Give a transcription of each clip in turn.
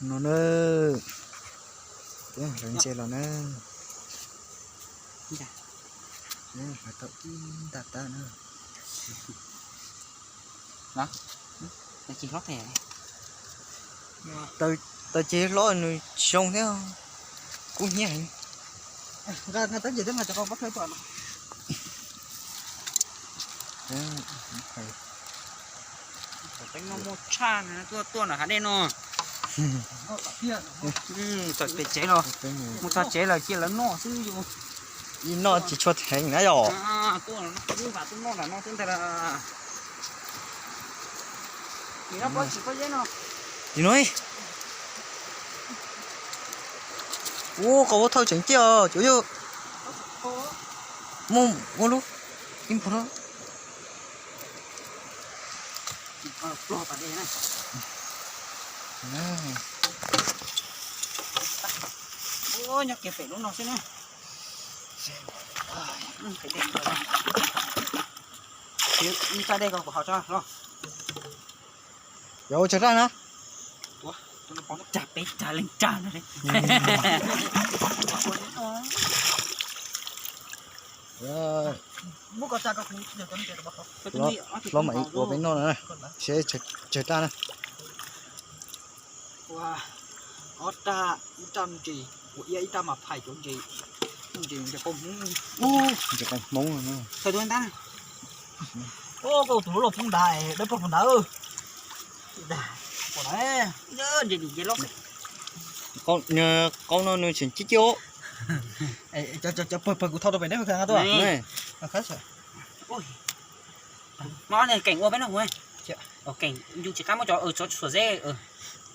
No na, peb hlawv ntses los na. Hlawv tau ib nta tag na. Taw ces hlob nws tsis zoo thiab, kub hnyiab heev. Teeb no muaj tshaj, tuaj tuaj nram hav dej no. Txawm pem tsev los, mus txog tsev lawm cia lawv noj xwb. Ib noj tsis tshua theev na yom. Tuaj nram no xwb ntag. Nim no pob tsis pob zeb no. Nim no, ua qhov ua thawj tseem ciaj os cov yawg. Muaj ua lub ib npog no. Nyob kiag pem lub no xwb na. Tsa dej ko kuv haus tso los. Yuav ua tsawg raj na? Ua, peb raj leej raj no. Hlob mam ua peb noj na, seb tsawg raj na. Ua ob raj, ib raj ntses, ua ib raj mas phais cov ntses, ntses ntses qau hmoob. Ntses qau hmoob. Koj tus lub los poob nrad, dawb paug poob nrad. Qau no nws tseem cib cib. Cov pawg pawg kuv thau rau pem neb pawg kha tuaj. Keem ua peb no hu. Keem yus tsis qab muab cov tshuam zeb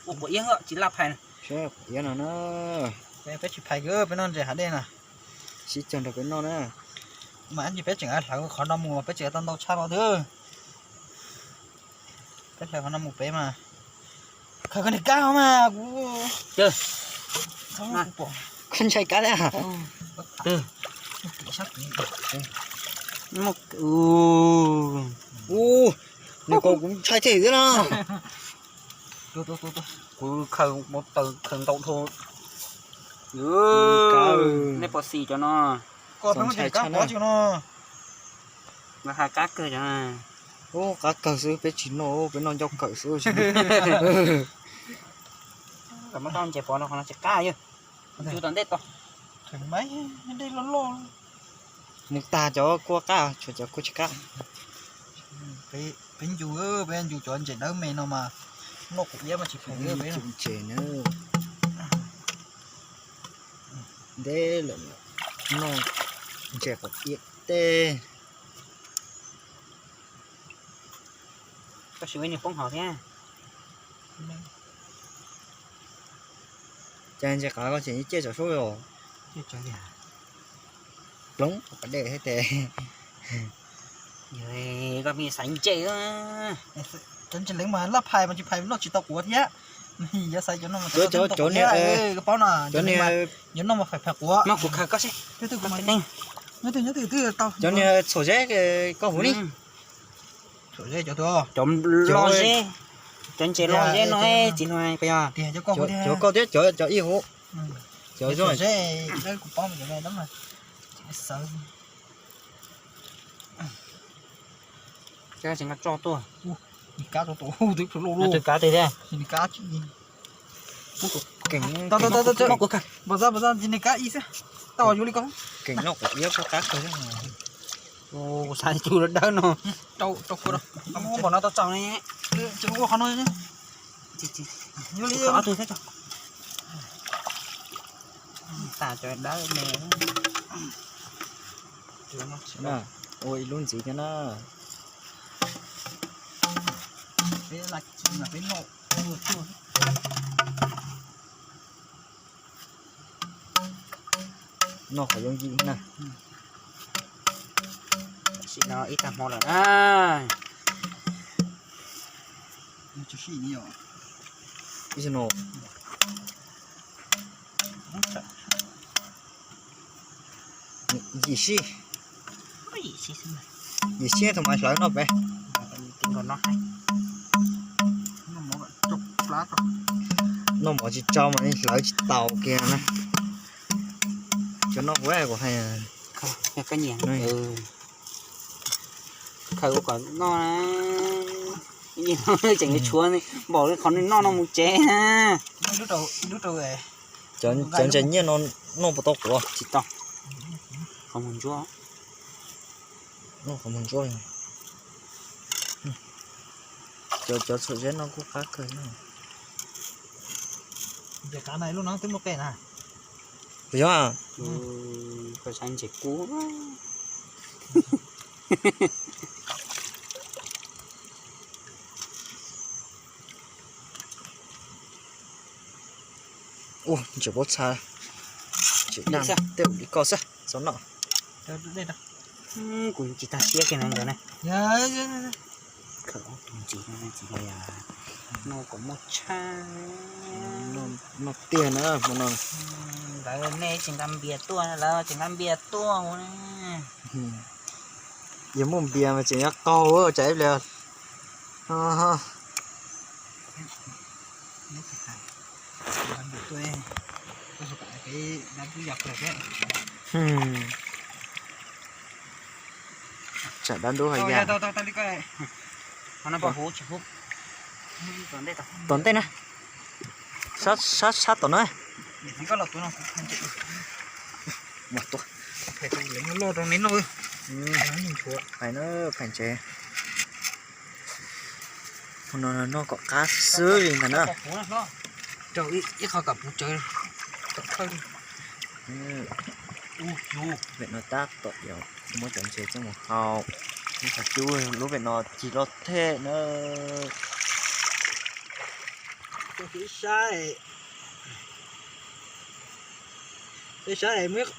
ua quav iab tsis laj phais. Quav iab no na. Peb tsis phais, peb noj ntses hav dej na. Sib cog nrog peb noj na. Mas ntsis peb tseem hlawv qhov no mus peb tseem tau ntau tshaj no xwb. Peb hlawv qhov no mus pem mas. Khaws koj niag kab mas kuv, koj ntshai kab thiab. Ua, nws kom kuv ntshai thiab na. Kuv khaws mus taws khaws ntau dhau. Nej puas xis cov no? Koj ntshai tshaj na. Lawv hais kab kawg cov. Ub, kab kawg xwb peb tsis noj, peb noj ncauj kawm xwb. Kom muab koj ntses pov no qhov no tsis qab yog. Tus tom ntej tod. Mus tag cov kuaj qab, tshuav cov kuaj tsis qab. Peb ncu, peb ncu cov ntses dawb me no mas noj quav iab mas tsis phem. Peb ncu ntses na. Ntev lawm noj ntses quav iab teb. Koj sim ua ib niag poob hauv thiab. Cas ntses qav koj tseem ciaj cov suab os. Ploov qhov dej thiab tes. Koj pheej xaiv ntses. Cov ntses leev mas laj phais mas tsis phais noj tsis tau quav thiab. Yog xaiv cov no mas cov, cov, cov niag, koj paub no, cov niag, yuav noj mas phais phais quav. Mas kuv khaws koj seb. Nyob twg nyob twg twb tau. Cov niag txhuam zeb koj huv li. Cov loj zeb, cov ntses loj zeb no txiv hluas, cov koj thiab cov ib huv. Cov zeb, kuv paub cov no mas tsis xav. Tsis nqa tso tuaj. Kab rau tus twb plhuav loj loj. Kab twg thiab? Keem, npam zaj npam zaj tsis nqa kab ib xwb. Tau yuav li ko. Keem noj quav iab kab kawg. Kuv xav tus dawb dawb no. Rau kua rau. Muab npaum no tau tsaus ne. Ua qhov no. Yuav li ob tug thiab tso. Tas cov dawb me. Ua ib lub ntxiv thiab na. Peb laj ci mas peb noj tuaj. Noj qhov yooj yim na. Tam sim no ib tag hmo lawm na. Ib no. Yim sij, yim sij thaum mas hlawv noj pem. Noj mov tsis tsau mas hlawv tsis taus kiag na. Cov no kuv kuv hais, khaws ua kom noj na. Tseem yuav tshuav npaum li qhov nws noj no mus tsev na. Cov ntses nyiaj no noj puas tau quav? Tsis tau. Qhov muag ntsuab. Noj qhov muag ntsuab. Cov, cov txhuam zeb no kuj qab kawg. Puas yog? Ntses kub. Ua ntses paub txha, ntses daj tej ua li koj xwb txhob noj. Kuv tsis tag siab kiag na ntawd na. Khaws ob tug ntxiv no, ntxiv no yog noj kom muaj tshaj. Noj tiag na hmo no. Lawv nej tsis nqa npias tuaj, lawv tsis nqa npias tuaj ua na. Yog muaj npias mas tseem yuav qaug tsam ib pliag. Tsam dab ntub hais yam. Tom ntej na. Sab, sab, sab tom no. Hais na, phais ntses. Hmo no noj kom qab xwb li ntag na. Rau ib qho kom puv tsawv. Pem no tab tom yuav muab cov ntses coj mus hau. Ib qho cub lub pem no cig loj thiab na. Saib, saib muab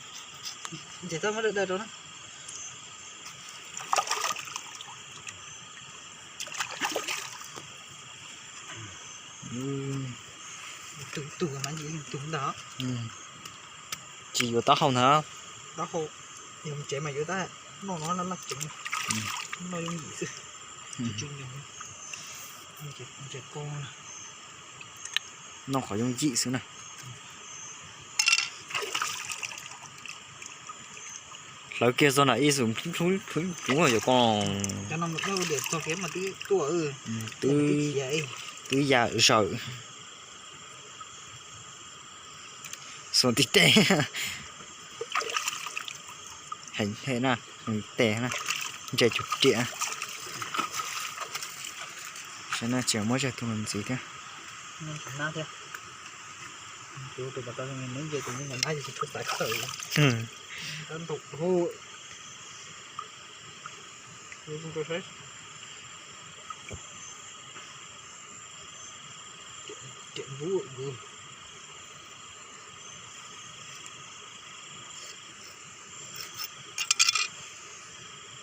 ntses toj muab daw daw rau na. Tus, tus mas ntsis tus ntag. Tsis yuav taub hau ntag. Taub hau, yog tsev mas yuav tab, noj no noj ceev, noj yooj yim xwb. Tsis nyog ntses koj. Noj qhov yooj yim xwb na. Hlawv kiag txog nram ib xus plub plub plub yuav ko. Twb ya zawm. Xuas tib teg. Heev na, tes na, ntses cuag riam. Saib na, tseem muab tsawg tus ntxiv thiab.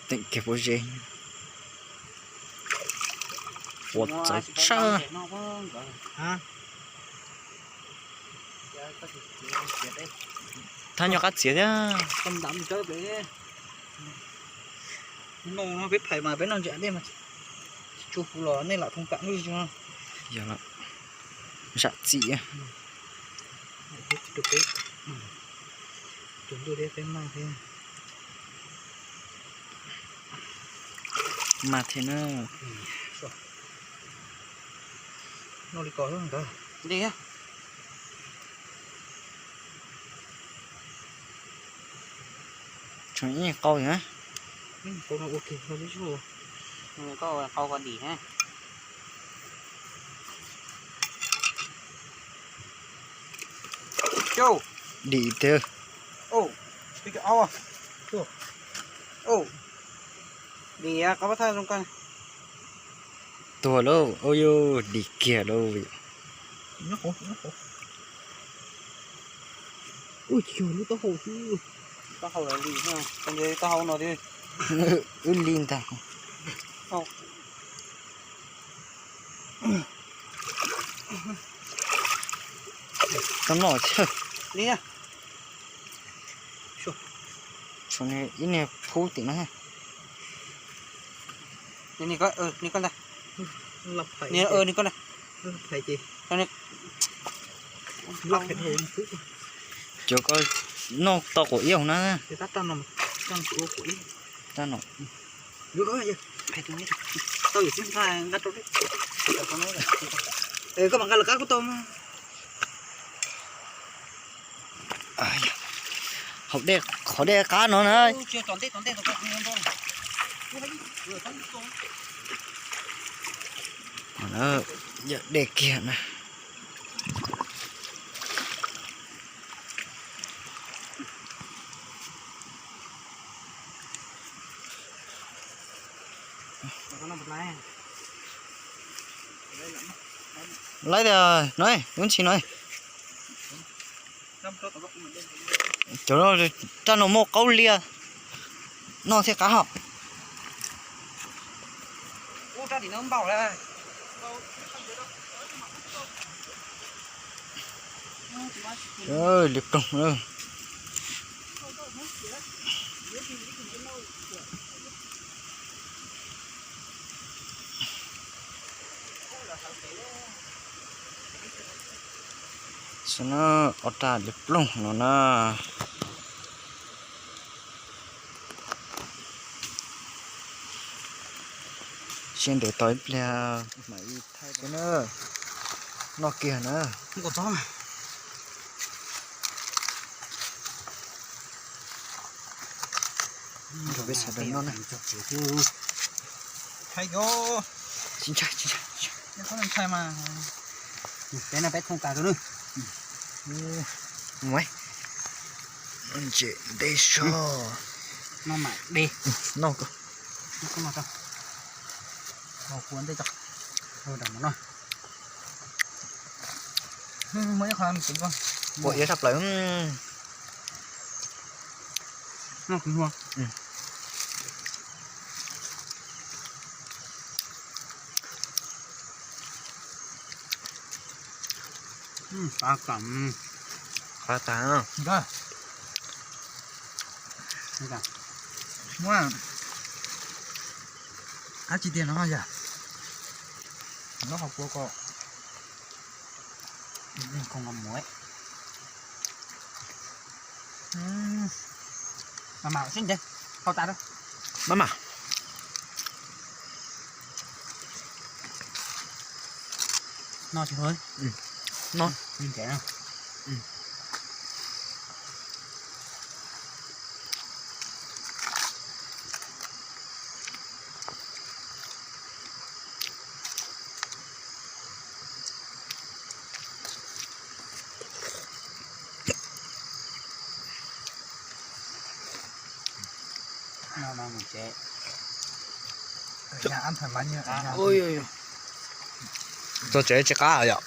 Teem kiag pob zeb. Ua txawv tshaj. Thab nyob qab txiav thiab. No peb phais mas peb noj ntses dej mas tsis tshua puv los nej lam thoob kam lub. Yog, zam txim. Tus ntuj thiab peb maj thiab. Maj thiab na. Noj li ko ntawd. Li. Tshuav ib qau na. Qau dim na. Dim tiag. Dim qab thaj zoo kawg. Tuag lauj, ua yus dim kiag lauj. Ua yus lub taub hau xwb. Taub hau li, taub hau no. Wb li ntag. Tau noj thiab. Tshuav ib niag phub tim no. Ni koj ntag. Ni koj ntag. Cov ko noj tau quav ib na. Rab no. Koj mam nqa lawv qab kuj tau. Hauv dej, qhov dej qab no na. Yog dej kiag na. Laib tias no, lub ntsis no. Cov rab no muaj qaub lias, noj thiaj qab hos. Li ploog na. Xwb na, ob rab li ploog no na. Siab ntev tos ib pliag mam li thaij na. Noj kiag na. Rau peb sawv daws noj na. Tsis ntshai, tsis ntshai. Peb no peb thooj tas rau na. Ntses ntev so. Noj mam de. Noj koj. Noj koj noj tso. Ua ntej tso. Ua dam mus noj. Muaj ib qho mus tsev koj. Ua iab tshaj plaws. Noj kuv hlua. Qab tas. Qab tas. Muab qab tsis tiag no yog lub qhov kua ko. Maj mam sib nce, hau tas rau. Maj mam. No tsis huv. No. Li ntev no. Txog tsev tsis qab yom.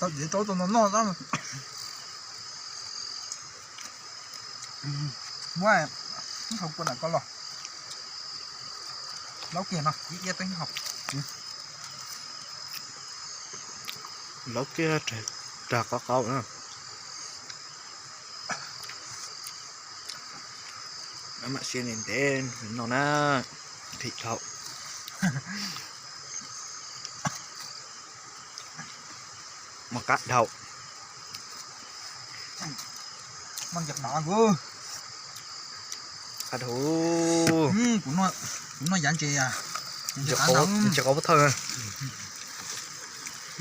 Tau diav rau tau no noj. Muab ib qho kua nram ko los. Laub kiag no ib iab teb hau. Laub kiag rag qaub qaub na. Mam siab ntev ntev no na. Phim dhau. Mas qab dhau. Qab dhau. Kuv noj yav ntses, ntses qaub thawj.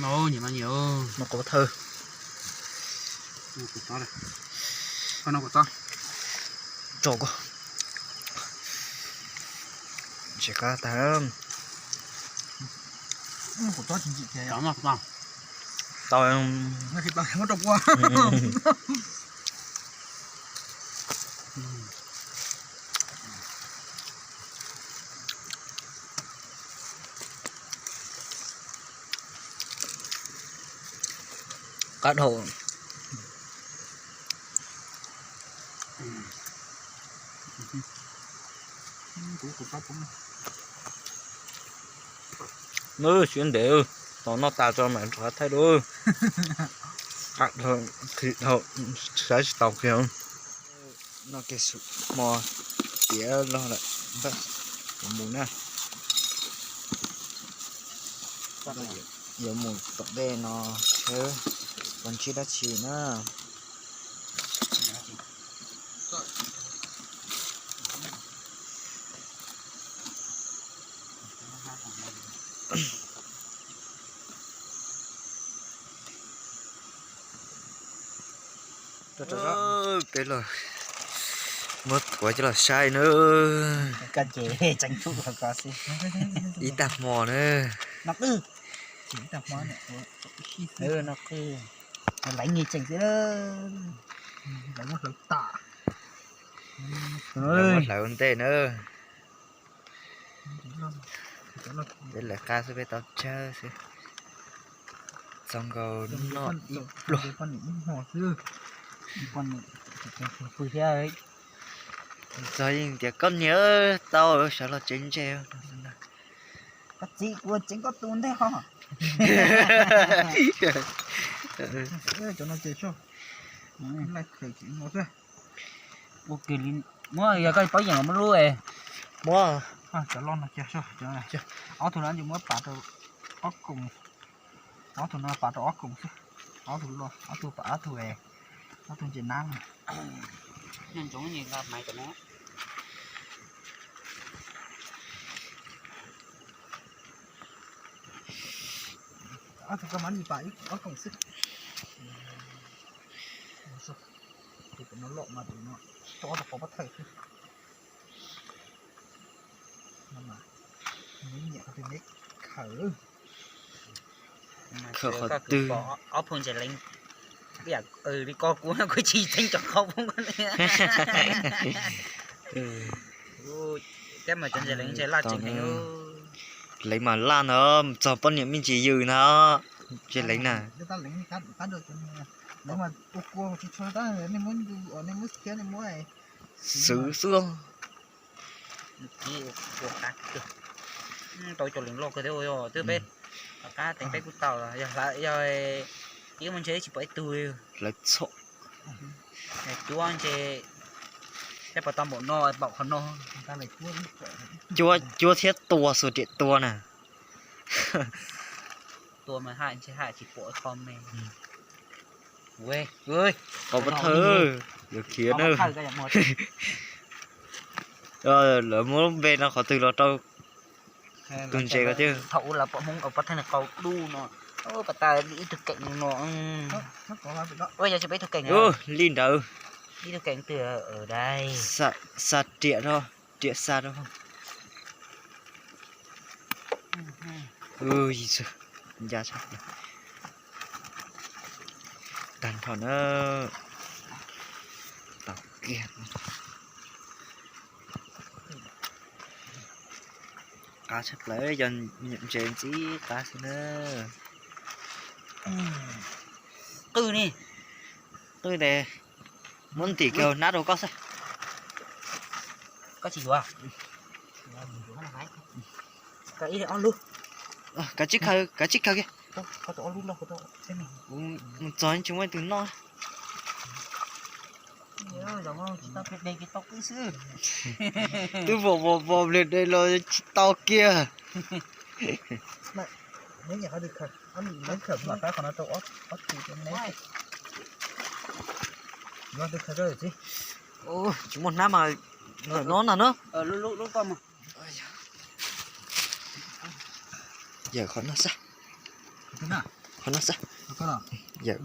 Noj qaub thawj. Tso koj. Ntses qab tag. Tau. Qab dhau. Nws siab ntev, tos noj tas tso mam rov qab thaij dua. Qab dhau, khi dhau, saib tsis taus kiag. Noj kiag hmo tiav log lawm, mus na. Yuav mus tom ntej no seb puas ntsib dab tsi na. Peb los muab thuav coj los saib na. Ib tag hmo na. Muab hlawv ua ntej na. Peb lawv qab xwb peb tau tsawg xwb. Txog nkaus noj ib pluag. Txog yeej tias koj niam tau sawv los tsev ntses. Koj txiv kuv tsev koj tus ntej ho. Cov no ces soj. Ua kiag li, muab yog koj paub yeem los muab lub es. Muab. Cov loj no cia soj. Ob tug no ces muab pam rau ob koom. Ob tug no pam rau ob koom xwb. Ob tug loj, ob tug pam ob tug es, ob tug ntses nab no. Ob tug koj mam li pam ib ob koom xwb. Tus no loj mas tus no tso rau qhov pob thawj xwb. Neb nyiam qhov twg neb khaws. Khaws qhov twg. Ob phau ntses leev li koj kuv kuj tsis txeeb cov qhov poob ko li. Thiab mas cov ntses leev ntshe laj tseem heev. Leev mas laj ntag, txog poj niam me ntsis yws ntag. Ntses leev na. Xwv xwb. Tau cov leev loj kawg thiab, twb peb qab teev peb kuj tau los yog ib muaj ntshe tsis pom ib tug. Hlawv txhom. Cuab ntshe thiab pom tau npaum no, pom qhov no. Cuab thiab tua xuas riam tua na. Tua mas haj ntshe haj tsis pom ib qho me. Qhov pob thawj yuav khiav na. Lawv muab lub npe no qhov twg los rau tus ntses ko thiab. Thaum ub lawv pom Hmoob pob thawj qau dub no, pas tas ib tug keem no. Ua yog tsis pom ib tug keem li ntawd. Ib tug keem twg dai. Xa riam rau, riam xa rau. Ncaj tshaj plaws. Tag nrho na. Tau kiag. Qab tshaj plaws, yog ntses ntxib qab xwb na. Qwj ni. Qwj tes muab ntim kiag hnab rau koj xwb. Koj tsis yuav. Kav tsij khaws, kav tsij khaws kiag. Mus txog tsis muaj leej twg noj. Twb vos vos vos npliag de los tsis tau kiag. Tsis muaj hnab mas ntawm no na na. Yawm qhov no xwb. Qhov no xwb. Yawm.